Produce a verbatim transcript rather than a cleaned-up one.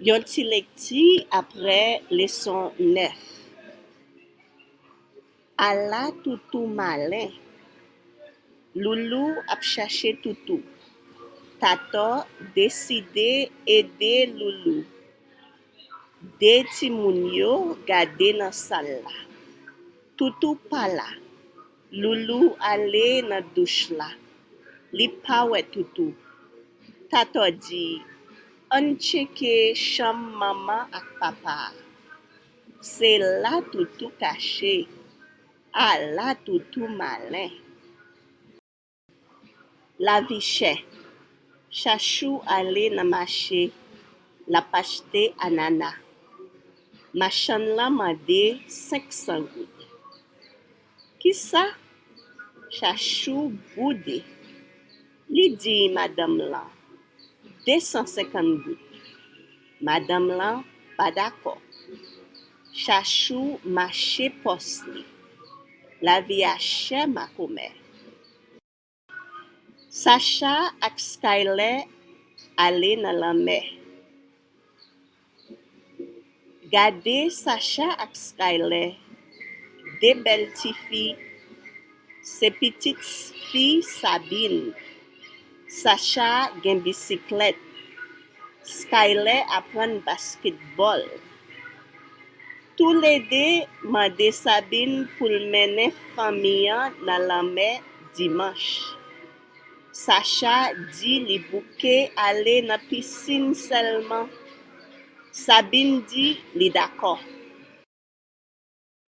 Yon ti lekti apre leson nèf. Ala toutou malen. Loulou ap chache toutou. Tatò deside ede Loulou. De timoun yo gade nan sal la. Toutou pa la. Loulou ale nan douch la. Li pa wè Toutou. Tatò di, ann tcheke chanm manman ak papa a. Se la Toutou kache. Ala Toutou malen. Lavi chè. Chachou ale nan mache, l ap achte anana. Machann lan mande senk san goud. Kisa? Chachou boude. Li di madanm lan, de san senkant goud. Madanm lan pa dakò. Chachou mache pòs li. Lavi a chè makomè. Sacha ak Skyler ale nan lanmè. Gade Sacha ak Skyler, de bèl tifi. Se pitit fi Sabine. Sacha gen bisiklèt. Skyler aprann basketball. Toulede mande Sabine pou l mennen fanmi an nan lanmè dimanch. Sacha di li bouke ale nan pisin sèlman. Sabine di li dakò.